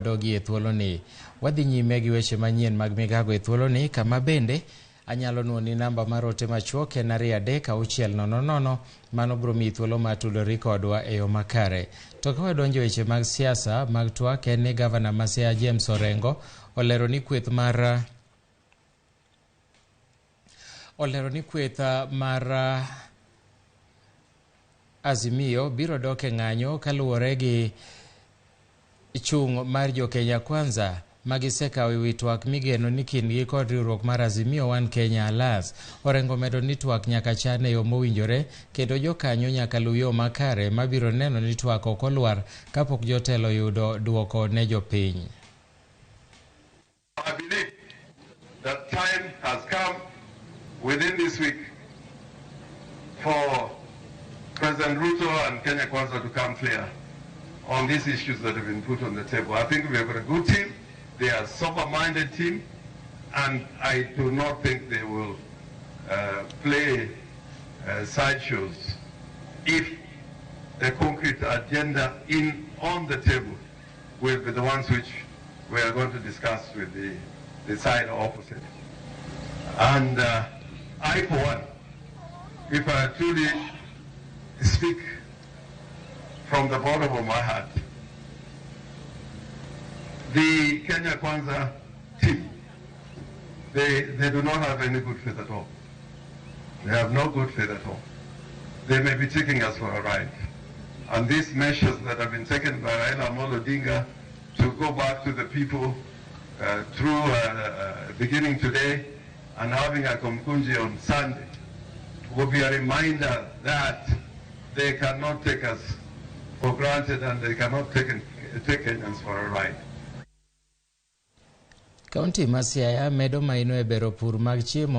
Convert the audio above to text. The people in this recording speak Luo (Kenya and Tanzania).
Dogi e thuoloni. Wadhi nyime gi weche manyien mag migago e thuoloni kama bende anyalo nuoni namba mar ote machuok en 23600. Mano biro miyi thuolo mar tudori kodwa e yo makare. To ka wadonjo e weche mag siasa mag twak en ni gavana ma Siaya James Orengo olero ni kweth mar olero ni kweth mar Azimio biro dok e ng'anyo kaluwore gi chung' mar jo Kenya Kwanza ma gisekawo e wi twak migeno ni kindgi kod riwruok mar Azimio One Kenya Alliance. Orengo medo ni twak nyaka chan e yo mowinjore kendo jokanyo nyaka luw yo makare mabiro neno ni twak ok olwar kapok jotelo oyudo duoko ne jopiny. I believe that time has come within this week for President Ruto and Kenya Kwanza to come clear on these issues that have been put on the table. I think we have got a good team. They are a sober-minded team, and I do not think they will play sideshows if the concrete agenda in on the table will be the ones which we are going to discuss with the side opposite. And I, for one, if I truly speak from the bottom of my heart, the Kenya Kwanza team, they do not have any good faith at all. They have no good faith at all. They may be taking us for a ride. And these measures that have been taken by Raila Amolo Odinga to go back to the people through beginning today and having a Kamukunji on Sunday will be a reminder that they cannot take us for granted and they cannot take Kenyans for a ride. Kaunti ma Siaya medo maino e bero pur mag chiemo.